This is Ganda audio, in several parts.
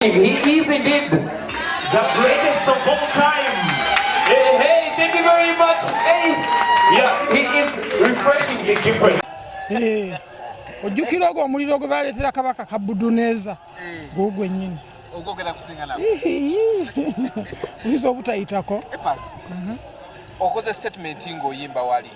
He is indeed the greatest of all time. Hey, hey, thank you very much. Hey, yeah, he is refreshingly different. Eh, ojjukira ogwo omuliro gwe baleetera Kabaka Kabuduneeza, gwo gwennyini. Ogwogera kusinga nabo. Oyinza obutayitako. A Pass, okoze statement ng'oyimba wali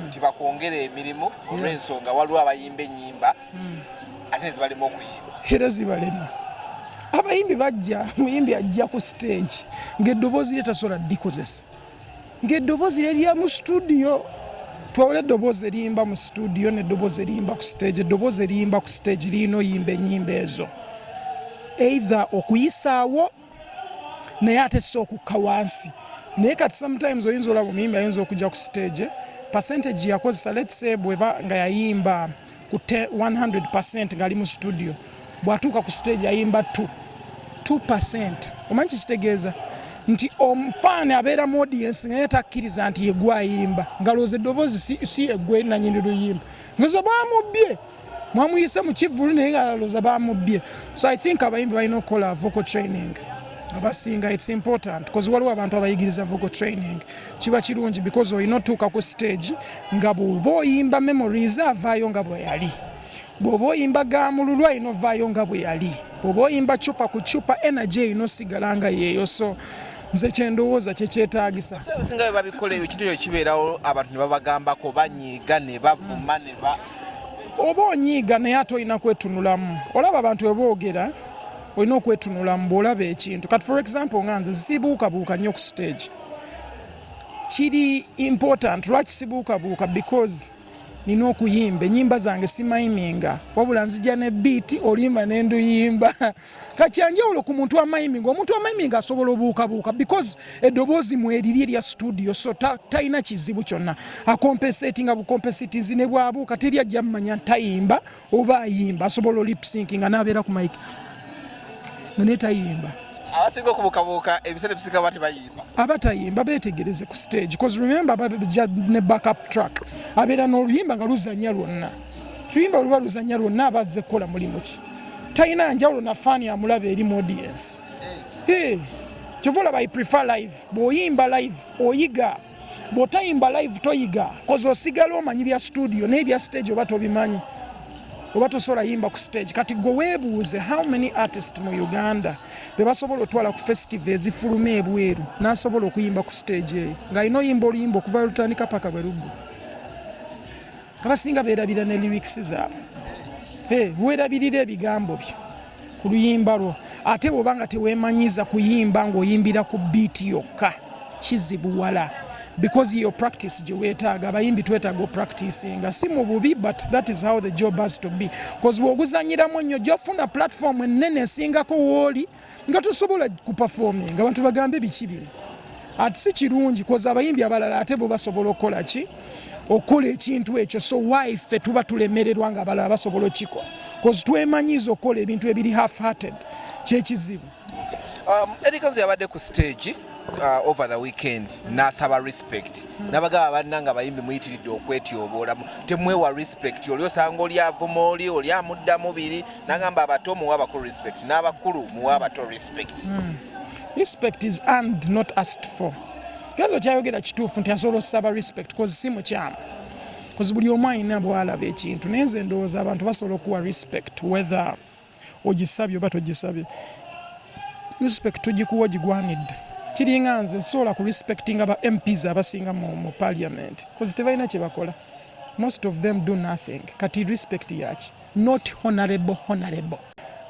nti bakwongera emirimu olw'ensonga waliwo abayimba ennyimba ate nezibalema okuyimba. Era zibalema. Abayimbi bajja, muyimbi ajja ku stage ng'eddoboozi lye tasobola ddikozesa, ng'eddoboozi lye lya mu studio. Twawula eddoboozi eriyimba mu studio n'eddoboozi eriyimba ku stage. Eddoboozi eriyimba ku stage lirina oyimba ennyimba ezo either okuyisaawo, naye ate si okukka wansi. Naye kati sometimes oyinza olaba omuyimbi ayinza okujja ku stage, percentage yakozesa, let's say bweba nga yayimba ku 100% ng'ali mu studio, bw'atuuka ku stage ayimba 2 2%. Omanyi kikitegeeza nti omufaani abeera mu audience naye takkiriza nti yegwe ayimba, nga lowooza eddoboozi si yegwe nanyini luyimba, ngazo bamubbye, mwamuyise mu kivvulu, naye nga lowooza bamubbye. So I think abayimbi balina okukola vocal training abasinga. It's important because waliwo abantu abayigiriza vocal training. Kiba kirungi because olina otuuka ku stage nga bw'oba oyimba Memories avaayo nga bwe yali, bw'oba oyimba Gamululu alina ovaayo nga bwe yali, bw'oba oyimba Cupa ku Cupa, energy erina osigala nga yeeyo. So nze kyendowooza kyekyetaagisa. Ebisinga bwe babikola ebyo, ekintu ekyo kibeerawo, abantu ne babagambako, banyiiga ne bavuma ne ba Oba onyiiga, naye ate olina kwetunulamu. Olaba abantu bwe boogera, olina okwetunulamu bw'olaba ekintu. Kati for example nga nze sibuukabuuka nnyo ku stage. Kiri important. Lwaki sibuukabuuka? Because nina okuyimba enyimba zange, simayiminga, wabula nzija ne beat, oluyimba nenduyimba. Kakyanjawulo ku muntu amayiminga. Omuntu amayiminga asobola obuukabuuka because eddoboozi mweriri erya studio, so talina kizibu kyonna, acompensatinga bucompensatizi. Ne bwabuuka teri ajja mumanya ntayimba oba ayimba. Asobola olipsinkinga n'abeera ku mic nga naye tayimba. Abasinga okubuukabuuka ebiseera ebisinga ba tebayimba. Abatayimba beetegereze ku stage, cause remember bajja ne backup track, abeera n'oluyimba nga luzanya lwonna. Luyimba luba luzanya lwonna, aba azze kukola mulimu ki? Talina njawulo na faani amulaba eri mu audience. Hey, kyova olaba I prefer live. Bw'oyimba live oyiga, bw'otayimba live toyiga, cause osigala omanyi bya studio, naye bya stage oba tobimanyi, oba tosobola yimba ku stage. Kati gwe weebuuze, how many artist mu Uganda be basobola otwala ku festival ezifuluma ebweru n'asobola okuyimba ku stage eyo ng'alina oyimba oluyimba okuva lutandika paka bwe luggwa? Abasinga beerabira ne lyrics zaabwe. Hey, weerabirira ebigambo byo ku luyimba lwo. Ate bw'oba nga teweemanyiza kuyimba ng'oyimbira ku beat yokka, kizibuwala because your practice gye weetaaga. Abayimbi twetaaga opracticinga, si mu bubi, but that is how the job has to be, cause bw'oguzanyiramu ennyo, gyofuna platform ennene esingako wooli nga tosobola kuperforminga, abantu bagambe biki bino? Ati si kirungi, cause abayimbi abalala ate bo basobola okukola ki? Okukola ekintu ekyo. So why ffe tuba tulemererwa nga abalala basobola okikola? Cause twemanyiza okukola ebintu ebiri half hearted, kyekizibu. Eddy Kenzo yabadde ku stage over the weekend n'asaba respect, n'abagamba, "Bannanga abayimbi muyitiridde okwetyoboolamu, temwewa respect. Oli osanga oli avuma oli, oli amuddamu biri." N'agamba, "Abato muwe abakulu respect, n'abakulu muwe abato respect." Respect is earned, not asked for. Kenzo kyayogera kituufu nti asobola osaba respect, cause si mukyamu, cause buli omu alina bwalaba ekintu. Naye nze ndowooza abantu basobola okuwa respect whether ogisabye oba togisabye. Respect tugikuwa ogigwanidde. Kiringa nze nsobola ku respectinga ba MPs abasinga mu parliament, cause tebalina kye bakola. Most of them do nothing. Kati respect yaki? Not honorable, honorable.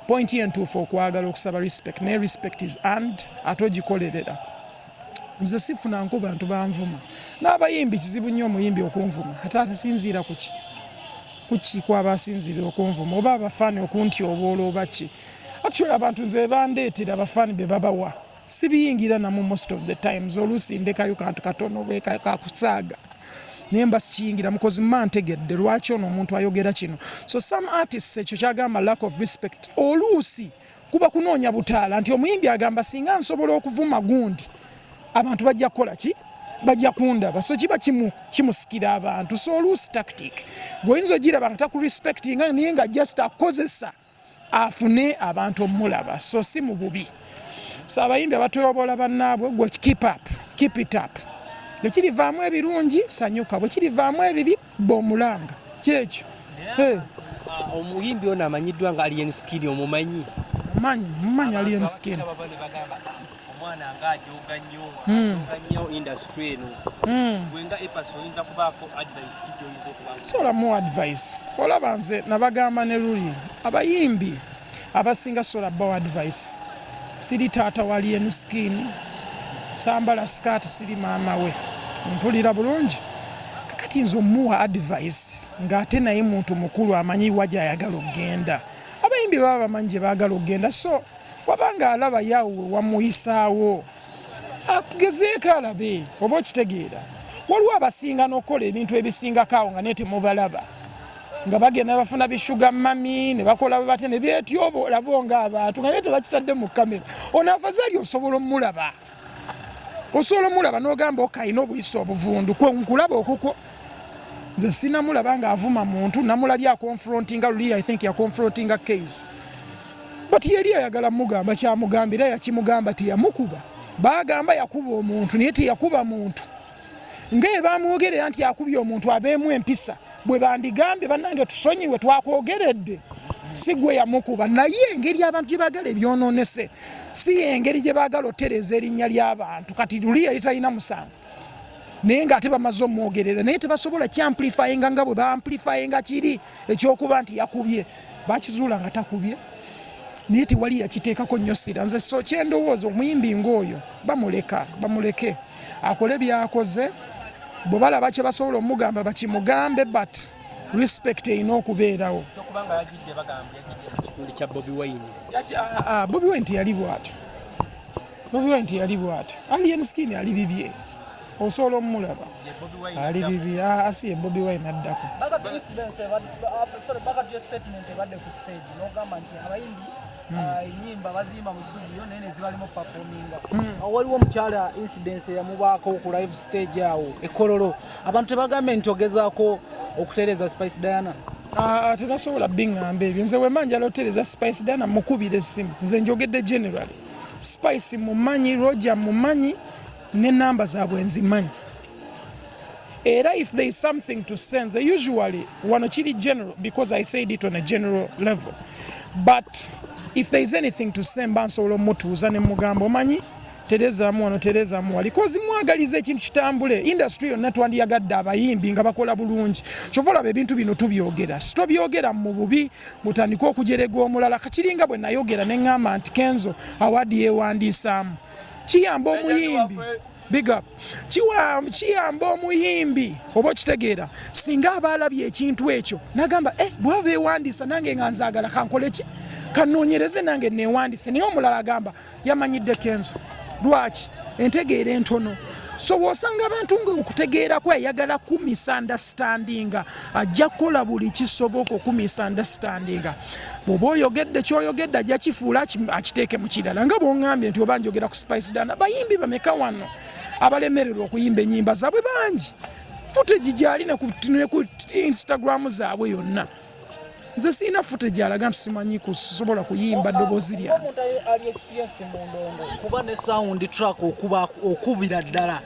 Point ye ntuufu okwagala okusaba respect, naye respect is earned, ate ogikolerera. Nze sifunanko bantu banvuma n'abayimbi. Kizibu nnyo omuyimbi okunvuma. Ate atesinziira kuki? Kuki kwaba asinziirira okunvuma, oba abafaani okuntyoboola, oba ki? Actually abantu nze bandeetera abafaani be babawa, sibiyingira namu most of the times. Oluusi ndekayo kantu katono kakusaaga, naye mba sikiyingira mukozi, mma ntegedde lwaki ono omuntu ayogera kino. So some artists, ekyo kyagamba lack of respect, oluusi kuba kunoonya butaala, nti omuyimbi agamba, "Singa nsobola okuvuma gundi, abantu bajja kukola ki? Bajja kundaba." So kiba kimusikira abantu. So oluusi tactic gweoyinza ogiraba nga takurespectinga, naye nga just akozesa. Afune abantu omulaba, so si mu bubi. So abayimbi abatyobola bannaabwe, gwe keep up, keep it up. Bwe kirivaamu ebirungi sanyuka, bwe kirivaamu ebibi bw'omulanga kyekyo. Hey. Omuyimbi ono amanyiddwa nga Alien Skin, omumanyi? Mumanyi, mumanyi Alien Skin. Omwana nga ajoga nnyo, ajoga nnyo industry eno. Gwe nga A Pass oyinza kubaako advice ki gy'oyinza okuba? Sobola mu advice. Olaba nze nabagamba ne luli, abayimbi abasinga sobola bawa advice. Siri taata wa Alien Skin, sambala skirt, siri maama we. Mpulira bulungi. Kakati nze omuwa advice ng'ate naye muntu mukulu amanyi wa gy'ayagala okugenda. Abayimbi baba bamanyi gye baagala okugenda, so wabanga alaba yawe wamuyisaawo, agezeeko alabe oba okitegeera. Waliwo abasinga n'okukola ebintu ebisingako awo nga naye temubalaba, nga bagenda bafuna bi sugar mummy ne bakola bwe batya ne beetyoboola bo ng'abantu nga naye tebakitadde mu kamera. Ono afazaali osobola omulaba, osobola omulaba n'ogamba ok, alina obuyisa obuvundu, kwe nkulaba okukwo. Nze sinamulaba ng'avuma muntu, namulabye akonfrontinga luli, I think yakonfrontinga case, but yali ayagala mugamba kyamugamba era yakimugamba, teyamukuba. Bagamba yakuba omuntu naye teyakuba muntu. Nga ebamwogerera nti akubye omuntu, abeemu empisa bwe bandigambye bannange tusonyiwe, twakwogeredde, si gwe yamukuba. Naye engeri abantu gye baagala ebyonoonese si yengeri gye baagala otereeza erinnya ly'abantu. Kati luli yali talina musango, naye ng'ate bamaze omwogerera, naye tebasobola kyamplifyinga nga bwe baamplifyinga kiri ekyokuba nti yakubye. Bakizuula nga takubye, naye tewali yakiteekako nnyo sira. Nze so kyendowooza, omuyimbi ng'oyo bamuleka, bamuleke akole byakoze. Bwe balaba kye basobola omugamba bakimugambe, but respect erina okubeerawo. Kyokubanga yagidde, bagamba yagidde mu kikundi kya Bobi Wine. Bobi Wine teyali bw'atyo, Bobi Wine teyali bw'atyo. Alien Skin ali bibye, osobola omulaba ali bibi, asi ye Bobi Wine addako. Back to your statement ebadde ku stage n'ogamba nti abayimbi enyimba baziyimba mu studio naye nezibalimu performinga. Waliwo omukyala incidence eyamubaako ku live stage awo ekololo, abantu tebagambye nti ogezaako okutereeza Spice Diana? Tebasobola biŋŋamba ebyo. Nze wema njala otereeza Spice Diana, mukubira essimu. Nze njogedde generally. Spice mumanyi, Roger mumanyi, ne namba zaabwe nzimanyi. Era if there is something to say, nze usually wano kiri general because I said it on a general level, but if there is anything to say, mba nsobola omutuuza ne mugamba, omanyi terezaamu wano, terezaamu wali, kozi mwagaliza ekintu kitambule. Industry yonna twandiyagadde abayimbi nga bakola bulungi. Kyova olaba ebintu bino tubyogera, sitobyogera mu bubi mutandike okujerega omulala. Kakiringa bwe nayogera ne ŋŋamba nti Kenzo award yeewandiisaamu, kiyamba omuyimbi. Big up. Kiyamba omuyimbi oba okitegeera, singa aba alabye ekintu ekyo nagamba, eh, bwaba beewandiisa nange nga nzaagala kankole ki, kanoonyereze nange neewandiise. Naye omulala agamba yamanyidde Kenzo, lwaki entegeera entono? So bw'osanga abantu nga okutegeera kwe ayagala ku misunderstandinga, ajja kukola buli kisoboka okumisunderstandinga. Bw'oba oyogedde kyoyogedde, ajja kifuula akiteeke mu kirala. Nga bw'oŋŋambye nti oba njogera ku Spice Diana, bayimbi bameka wano abalemererwa okuyimba ennyimba zaabwe? Bangi, footage gyali ne ku Instagram zaabwe yonna. Nze sirina footage alaga nti simanyi kusobola kuyimba ddoboozi lyange. Omuntu ali experienced mu ndongo kuba ne sound track okuba okubira ddala,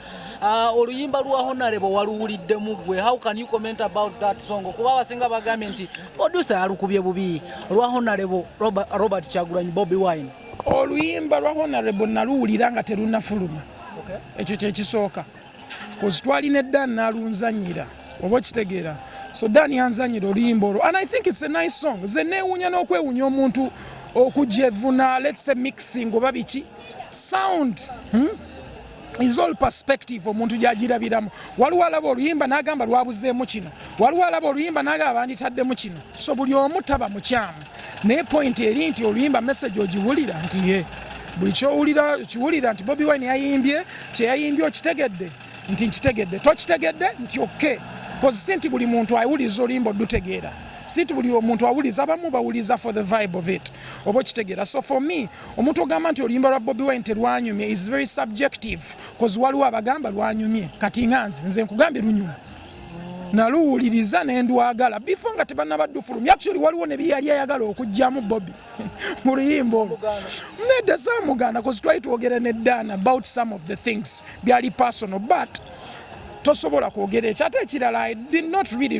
oluyimba lwa Honorable waluwuliddemu gwe, how can you comment about that song? Kuba abasinga bagambye nti producer yalukubye bubi, olwa Honorable Robert Kyagulanyi, Bobi Wine. Oluyimba lwa Honorable naluwulira nga terunafuluma. Ekyo kyekisooka, cause twalina Dan nalunzanyira, oba okitegeera. So Dan yanzanyira oluyimba olwo and I think it's a nice song. Nze neewuunya n'okwewuunya omuntu okujevuna, let's say mixing oba biki, sound, Is all perspective omuntu gyagirabiramu. Waliwo alaba oluyimba n'agamba lwabuzeemu kino, waliwo alaba oluyimba n'agamba banditaddemu kino. So buli omu taba mukyamu, naye point eri nti oluyimba message ogiwulira nti ye buli kyowulira kiwulira nti Bobi Wine yayimbye kyeyayimbye, okitegedde nti nkitegedde, tokitegedde nti okay, cause si nti buli muntu awuliriza oluyimba odutegeera, si nti buli omuntu awuliza, abamu bawuliza for the vibe of it, oba okitegeera. So for me, omuntu ogamba nti oluyimba lwa Bobi Wine terwanyumye is very subjective, cause waliwo abagamba lwanyumye. Kati nga nze nkugambye lunyuma. Naluwuliriza ne ndwagala before nga tebannabadufulumya. Actually, waliwo ne byeyali ayagala okugyamu Bobi mu luyimba olwo. Nedda, saamuganda, cause twali twogera ne Dan about some of the things byali personal, but tosobola kwogera ekyo. Ate ekirala, I did not really